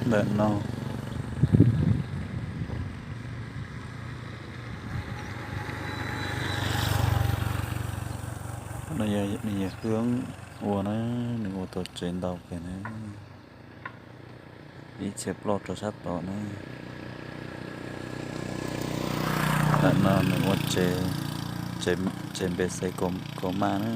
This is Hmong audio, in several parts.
Ntawm no, no yog nws ua na, nws ua tau tsev ntau kawg na, ib txhia ploj rau sab tod na. Ntawm no nws ua tsev, tsev npe xev kaus maj na.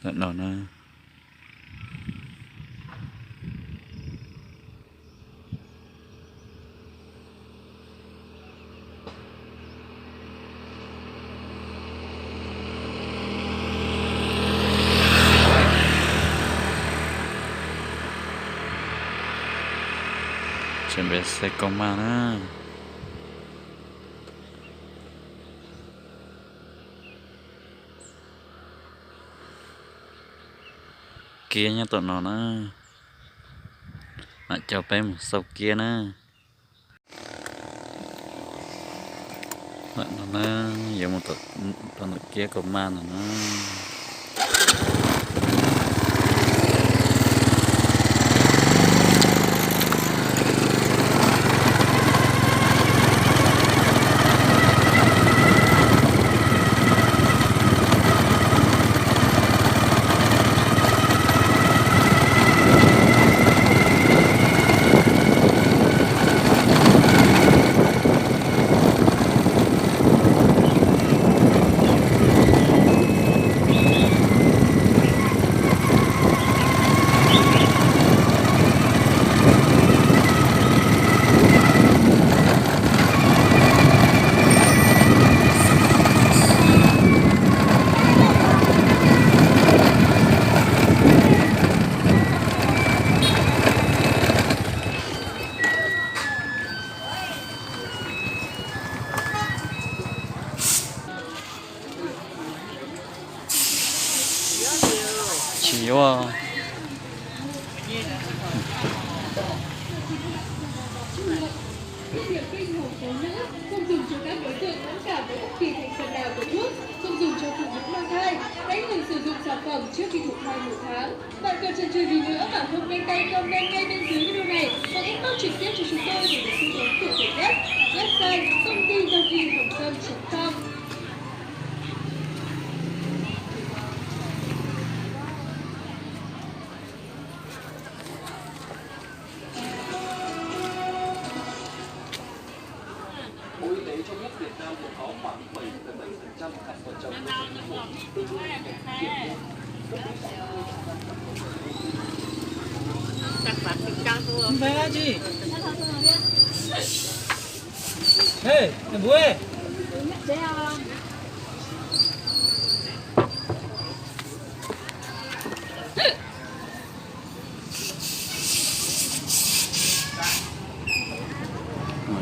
Ntawm no na. Tsev npe xev kaus maj na. Kiab nyob tom no na. Mam coj peb mus xauj kiab na. Ntawm no na, yuav mus tom ntawm kiab kaus maj ntawm no. Tsis yuav. Những điểm kinh khủng thiếu nữ không dùng cho các đối tượng mẫn cảm với bất kỳ thành phần nào của thuốc, không dùng cho phụ nữ mang thai, tránh việc sử dụng sản phẩm trước khi thụ thai một tháng. Bạn còn chần chừ gì nữa mà không nhanh tay comment ngay bên dưới video này hoặc inbox trực tiếp cho chúng tôi để được tư vấn cụ thể nhất. Website công ty đông y hồng tâm chấm com.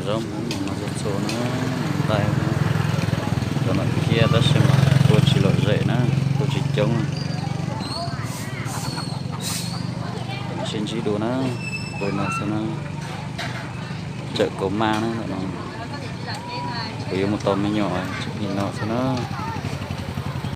Zaub hmoob no txhua txhua na, ntais, cov no thiab tab sis mas tua tsis lom zem na, tua tsis coob. Sib ntsib dua na, ua no xwb na, tsawm kaus maj na no. Kuv yuav mus tos me nyuam tsev no xwb na.